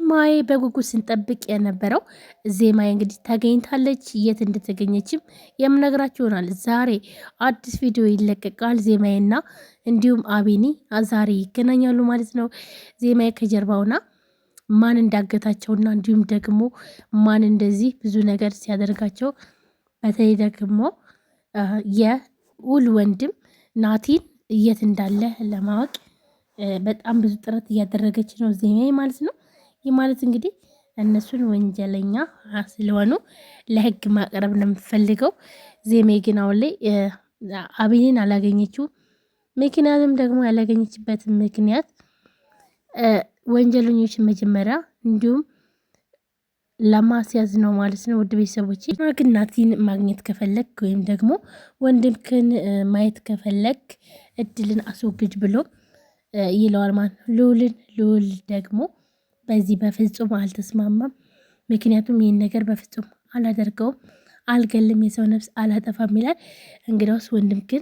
ዜማዬ በጉጉት ስንጠብቅ የነበረው ዜማዬ እንግዲህ ተገኝታለች። የት እንደተገኘችም የምነግራችሁ ይሆናል። ዛሬ አዲስ ቪዲዮ ይለቀቃል። ዜማዬና እንዲሁም አቤኒ ዛሬ ይገናኛሉ ማለት ነው። ዜማዬ ከጀርባውና ማን እንዳገታቸውና እንዲሁም ደግሞ ማን እንደዚህ ብዙ ነገር ሲያደርጋቸው በተለይ ደግሞ የውል ወንድም ናቲን የት እንዳለ ለማወቅ በጣም ብዙ ጥረት እያደረገች ነው ዜማዬ ማለት ነው። ይህ ማለት እንግዲህ እነሱን ወንጀለኛ ስለሆኑ ለህግ ማቅረብ ነው የምፈልገው። ዜሜ ግን አሁን ላይ አብይን አላገኘችውም። ምክንያቱም ደግሞ ያላገኘችበት ምክንያት ወንጀለኞችን መጀመሪያ እንዲሁም ለማስያዝ ነው ማለት ነው። ውድ ቤተሰቦች ግን ናቲን ማግኘት ከፈለግ ወይም ደግሞ ወንድምክን ማየት ከፈለግ እድልን አስወግጅ ብሎ ይለዋል ማለት ነው። ልዑልን ልዑል ደግሞ በዚህ በፍጹም አልተስማማም። ምክንያቱም ይህን ነገር በፍጹም አላደርገውም፣ አልገልም፣ የሰው ነፍስ አላጠፋም ይላል። እንግዳውስ ወንድም ግን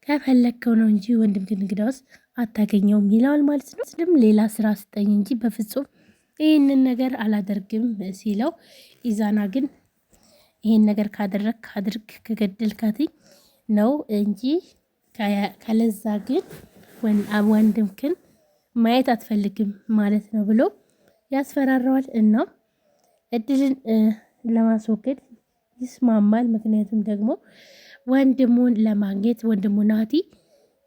ከፈለግከው ነው እንጂ ወንድም ግን እንግዳውስ አታገኘውም ይለዋል ማለት ነው። ስድም ሌላ ስራ ስጠኝ እንጂ በፍጹም ይህንን ነገር አላደርግም ሲለው፣ ኢዛና ግን ይህን ነገር ካደረግ አድርግ ከገደልካትኝ ነው እንጂ ከለዛ ግን ወንድምክን ማየት አትፈልግም ማለት ነው ብሎ ያስፈራረዋል። እና እድልን ለማስወገድ ይስማማል። ምክንያቱም ደግሞ ወንድሙን ለማግኘት ወንድሙ ናቲ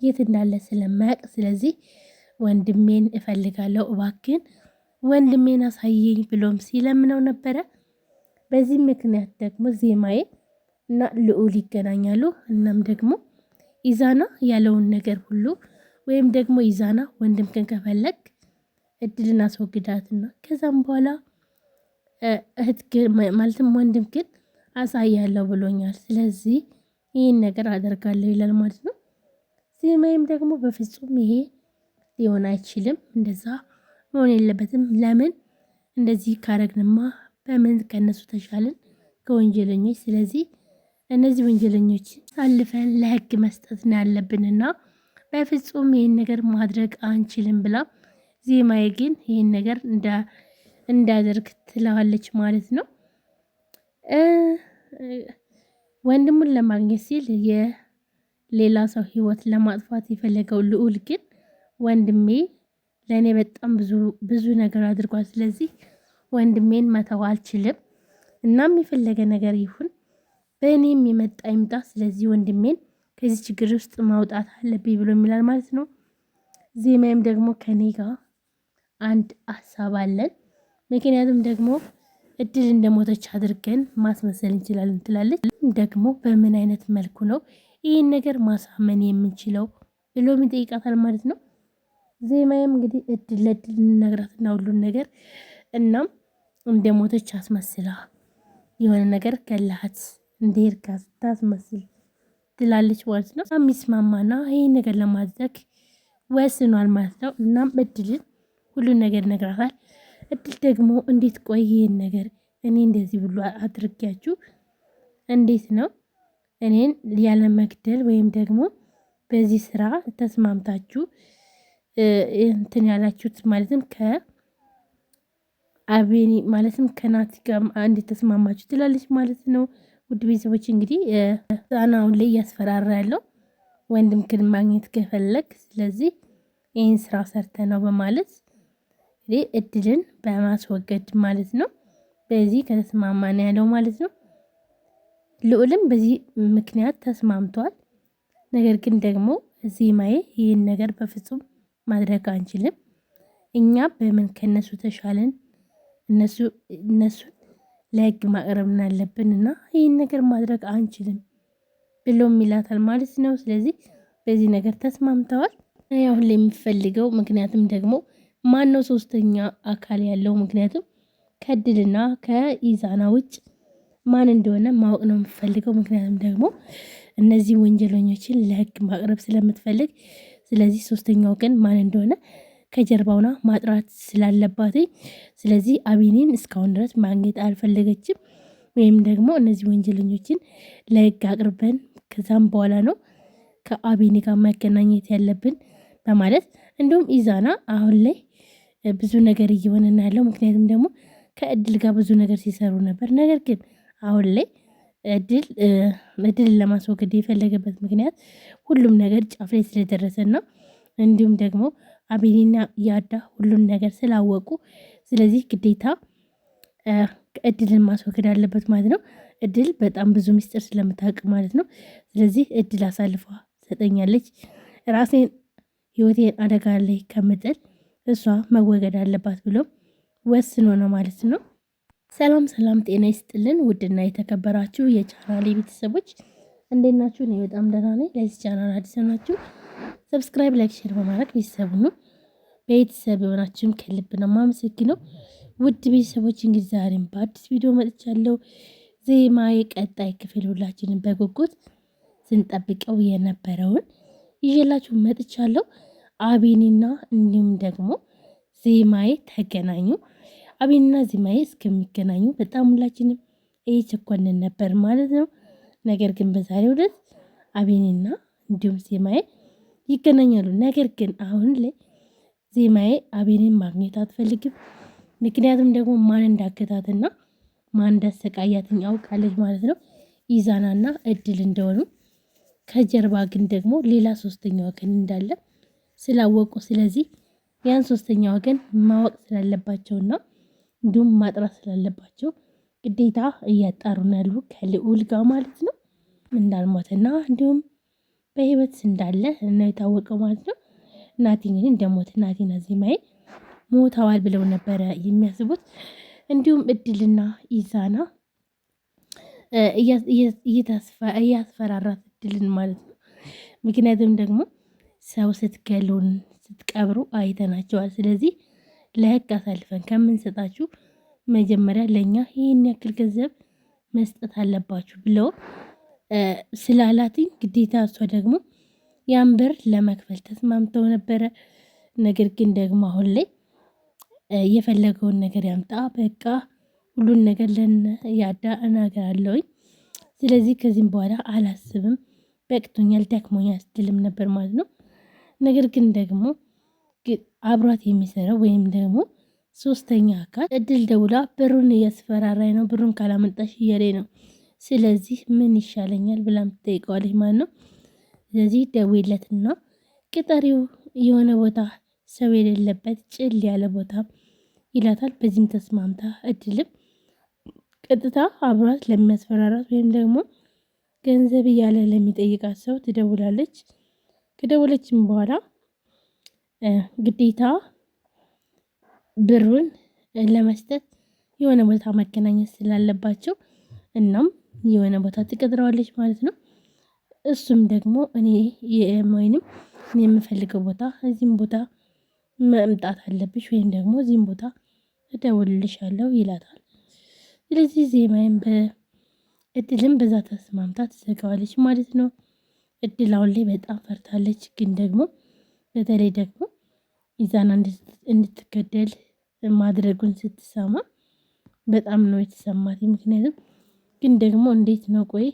የት እንዳለ ስለማያውቅ፣ ስለዚህ ወንድሜን እፈልጋለሁ እባክን ወንድሜን አሳየኝ ብሎም ሲለምነው ነበረ። በዚህ ምክንያት ደግሞ ዜማዬ እና ልዑል ይገናኛሉ። እናም ደግሞ ኢዛና ያለውን ነገር ሁሉ ወይም ደግሞ ኢዛና ወንድምክን ከፈለግ እድልን አስወግዳትና ከዛም በኋላ እህት ማለትም ወንድም ግን አሳያለሁ ብሎኛል። ስለዚህ ይህን ነገር አደርጋለሁ ይላል ማለት ነው። ዜማዬም ደግሞ በፍጹም ይሄ ሊሆን አይችልም፣ እንደዛ መሆን የለበትም። ለምን እንደዚህ ካረግንማ በምን ከነሱ ተሻልን ከወንጀለኞች? ስለዚህ እነዚህ ወንጀለኞች አልፈን ለህግ መስጠት ነው ያለብንና በፍጹም ይህን ነገር ማድረግ አንችልም ብላ ዜማዬ ግን ይህን ነገር እንዳደርግ ትለዋለች ማለት ነው። ወንድሙን ለማግኘት ሲል የሌላ ሰው ህይወት ለማጥፋት የፈለገው ልዑል ግን ወንድሜ ለእኔ በጣም ብዙ ብዙ ነገር አድርጓል። ስለዚህ ወንድሜን መተው አልችልም። እናም የፈለገ ነገር ይሁን በእኔም የመጣ ይምጣ፣ ስለዚህ ወንድሜን ከዚህ ችግር ውስጥ ማውጣት አለብኝ ብሎ የሚላል ማለት ነው። ዜማዬም ደግሞ ከኔ ጋር አንድ ሀሳብ አለን። ምክንያቱም ደግሞ እድል እንደሞተች አድርገን ማስመሰል እንችላለን ትላለች። ደግሞ በምን አይነት መልኩ ነው ይህን ነገር ማሳመን የምንችለው ብሎም ይጠይቃታል ማለት ነው። ዜማዬም እንግዲህ እድል ለእድል እንነግራትና ሁሉን ነገር እናም እንደሞተች አስመስላ የሆነ ነገር ገላሃት እንደሄድካ ስታስመስል ትላለች ማለት ነው። የሚስማማና ይህን ነገር ለማድረግ ወስኗል ማለት ነው። እናም እድልን ሁሉን ነገር ነግራታል። እድል ደግሞ እንዴት ቆይ ይህን ነገር እኔ እንደዚህ ብሎ አድርጊያችሁ እንዴት ነው እኔን ያለ መግደል ወይም ደግሞ በዚህ ስራ ተስማምታችሁ እንትን ያላችሁት ማለትም ከአቤኒ ማለትም ከናቲ ጋር እንዴት ተስማማችሁ ትላለች ማለት ነው። ውድ ቤተሰቦች እንግዲህ አሁን ላይ እያስፈራራ ያለው ወንድምክን ማግኘት ከፈለግ ስለዚህ ይህን ስራ ሰርተ ነው በማለት እንግዲህ እድልን በማስወገድ ማለት ነው። በዚህ ከተስማማ ነው ያለው ማለት ነው። ልዑልም በዚህ ምክንያት ተስማምቷል። ነገር ግን ደግሞ ዜማዬ ይህን ነገር በፍጹም ማድረግ አንችልም። እኛ በምን ከነሱ ተሻለን? እነሱ እነሱን ለህግ ማቅረብ አለብን እና ይህን ነገር ማድረግ አንችልም ብሎም ይላታል ማለት ነው። ስለዚህ በዚህ ነገር ተስማምተዋል። ያው ሁሌ የሚፈልገው ምክንያቱም ደግሞ ማነው ሶስተኛ አካል ያለው? ምክንያቱም ከድልና ከኢዛና ውጭ ማን እንደሆነ ማወቅ ነው የምፈልገው። ምክንያቱም ደግሞ እነዚህ ወንጀለኞችን ለህግ ማቅረብ ስለምትፈልግ፣ ስለዚህ ሶስተኛው ግን ማን እንደሆነ ከጀርባውና ማጥራት ስላለባት፣ ስለዚህ አቢኔን እስካሁን ድረስ ማግኘት አልፈለገችም። ወይም ደግሞ እነዚህ ወንጀለኞችን ለህግ አቅርበን ከዛም በኋላ ነው ከአቢኔ ጋር መገናኘት ያለብን በማለት እንዲሁም ኢዛና አሁን ላይ ብዙ ነገር እየሆነ ነው ያለው። ምክንያቱም ደግሞ ከእድል ጋር ብዙ ነገር ሲሰሩ ነበር። ነገር ግን አሁን ላይ እድል እድልን ለማስወገድ የፈለገበት ምክንያት ሁሉም ነገር ጫፍ ላይ ስለደረሰና እንዲሁም ደግሞ አቤኔና ያዳ ሁሉም ነገር ስላወቁ ስለዚህ ግዴታ እድልን ማስወገድ አለበት ማለት ነው። እድል በጣም ብዙ ሚስጥር ስለምታውቅ ማለት ነው። ስለዚህ እድል አሳልፋ ሰጠኛለች። ራሴን ህይወቴን አደጋ ላይ ከምጥል እሷ መወገድ አለባት ብሎ ወስኖ ነው ማለት ነው። ሰላም ሰላም፣ ጤና ይስጥልን ውድና የተከበራችሁ የቻናሌ ቤተሰቦች እንዴት ናችሁ? እኔ በጣም ደህና ነኝ። ለዚህ ቻናል አዲስ ናችሁ subscribe፣ like፣ share በማድረግ ቤተሰብ ሁኑ። ቤተሰብ የሆናችሁም ከልብ ነው የማመሰግነው። ውድ ቤተሰቦች እንግዲህ ዛሬም በአዲስ ቪዲዮ መጥቻለሁ። ዜማ የቀጣይ ክፍል ሁላችንም በጉጉት ስንጠብቀው የነበረውን ይዤላችሁ መጥቻለሁ። አቤኔና እንዲሁም ደግሞ ዜማዬ ተገናኙ። አቤንና ዜማዬ እስከሚገናኙ በጣም ሁላችንም እየቸኮልን ነበር ማለት ነው። ነገር ግን በዛሬው ዕለት አቤኔና እንዲሁም ዜማዬ ይገናኛሉ። ነገር ግን አሁን ላይ ዜማዬ አቤኔን ማግኘት አትፈልግም። ምክንያቱም ደግሞ ማን እንዳገታትና ማን እንዳሰቃያትኝ አውቃለች ማለት ነው። ኢዛናና እድል እንደሆኑ ከጀርባ ግን ደግሞ ሌላ ሶስተኛ ወገን እንዳለ ስላወቁ ስለዚህ ያን ሶስተኛ ወገን ማወቅ ስላለባቸውና እንዲሁም ማጥራት ስላለባቸው ግዴታ እያጣሩ ነው ያሉ ከልዑል ጋር ማለት ነው። እንዳልሞተና እንዲሁም በህይወት እንዳለ ነው የታወቀው ማለት ነው። ናቲ እንግዲህ እንደሞተ ናቲና ዜማዬ ሞተዋል ብለው ነበረ የሚያስቡት። እንዲሁም እድልና ኢዛና እያስፈራራት እድልን ማለት ነው። ምክንያቱም ደግሞ ሰው ስትገሉን ስትቀብሩ አይተናቸዋል። ስለዚህ ለህግ አሳልፈን ከምንሰጣችሁ መጀመሪያ ለእኛ ይህን ያክል ገንዘብ መስጠት አለባችሁ ብለው ስላላትኝ ግዴታ እሷ ደግሞ ያን ብር ለመክፈል ተስማምተው ነበረ። ነገር ግን ደግሞ አሁን ላይ የፈለገውን ነገር ያምጣ፣ በቃ ሁሉን ነገር ለነ ያዳ እናገራለሁኝ። ስለዚህ ከዚህም በኋላ አላስብም፣ በቅቶኛል፣ ደክሞኛል ስትልም ነበር ማለት ነው። ነገር ግን ደግሞ አብሯት የሚሰራው ወይም ደግሞ ሶስተኛ አካል እድል ደውላ ብሩን እያስፈራራኝ ነው፣ ብሩን ካላመጣሽ እያለኝ ነው፣ ስለዚህ ምን ይሻለኛል ብላም ትጠይቀዋለች ማለት ነው። ስለዚህ ደውይለትና ቅጠሪው የሆነ ቦታ ሰው የሌለበት ጭል ያለ ቦታ ይላታል። በዚህም ተስማምታ እድልም ቀጥታ አብሯት ለሚያስፈራራት ወይም ደግሞ ገንዘብ እያለ ለሚጠይቃት ሰው ትደውላለች። ከደወለችም በኋላ ግዴታ ብሩን ለመስጠት የሆነ ቦታ መገናኘት ስላለባቸው እናም የሆነ ቦታ ትቀጥረዋለች ማለት ነው። እሱም ደግሞ እኔ ወይንም እኔ የምፈልገው ቦታ እዚህም ቦታ መምጣት አለብሽ ወይም ደግሞ እዚህም ቦታ እደውልልሻለሁ ይላታል። ስለዚህ ዜማዬም በእድልም በዛ ተስማምታ ትዘጋዋለች ማለት ነው። እድል አሁን ላይ በጣም ፈርታለች። ግን ደግሞ በተለይ ደግሞ ኢዛና እንድትገደል ማድረጉን ስትሰማ በጣም ነው የተሰማት። ምክንያቱም ግን ደግሞ እንዴት ነው ቆይ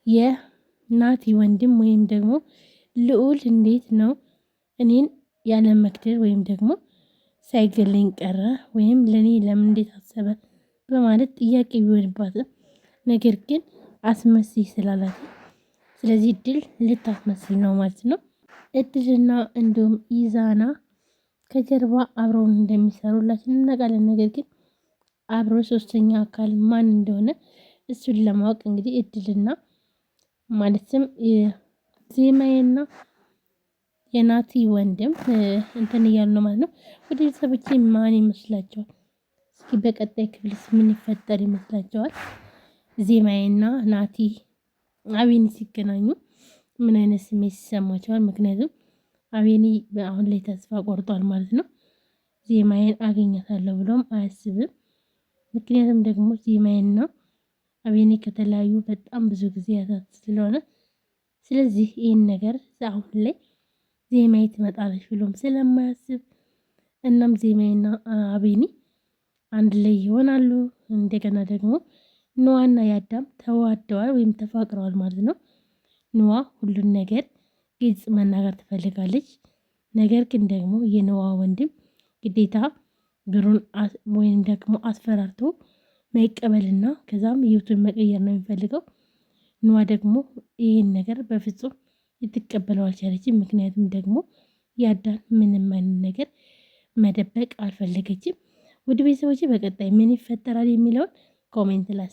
የናቲ ወንድም ወይም ደግሞ ልዑል እንዴት ነው እኔን ያለ መግደል ወይም ደግሞ ሳይገለኝ ቀረ ወይም ለእኔ ለምን እንዴት አሰበ በማለት ጥያቄ ቢሆንባትም ነገር ግን አስመስይ ስላላት ስለዚህ እድል ልታስመስል ነው ማለት ነው። እድልና እንዲሁም ኢዛና ከጀርባ አብረውን እንደሚሰሩላችን እናውቃለን። ነገር ግን አብሮ ሶስተኛ አካል ማን እንደሆነ እሱን ለማወቅ እንግዲህ እድልና ማለትም ዜማዬና የናቲ ወንድም እንትን እያሉ ነው ማለት ነው። ወደ ቤተሰቦቼ ማን ይመስላቸዋል? እስኪ በቀጣይ ክፍልስ ምን ይፈጠር ይመስላቸዋል? ዜማዬና ናቲ አቤኒ ሲገናኙ ምን አይነት ስሜት ይሰማቸዋል? ምክንያቱም አቤኒ አሁን ላይ ተስፋ ቆርጧል ማለት ነው። ዜማዬን አገኛታለሁ ብሎም አያስብም። ምክንያቱም ደግሞ ዜማዬና አቤኒ ከተለያዩ በጣም ብዙ ጊዜ ያታት ስለሆነ ስለዚህ ይህን ነገር አሁን ላይ ዜማዬ ትመጣለች ብሎም ስለማያስብ እናም ዜማዬና አቤኒ አንድ ላይ ይሆናሉ። እንደገና ደግሞ ኑዋና ያዳም ተዋደዋል ወይም ተፋቅረዋል ማለት ነው። ኑዋ ሁሉን ነገር ግልጽ መናገር ትፈልጋለች። ነገር ግን ደግሞ የኑዋ ወንድም ግዴታ ብሩን ወይም ደግሞ አስፈራርቶ መቀበልና ከዛም ህይወቱን መቀየር ነው የሚፈልገው። ኑዋ ደግሞ ይህን ነገር በፍጹም ልትቀበለው አልቻለችም። ምክንያቱም ደግሞ ያዳን ምንም አይነት ነገር መደበቅ አልፈለገችም። ውድ ቤተሰቦች በቀጣይ ምን ይፈጠራል የሚለውን comment ላይ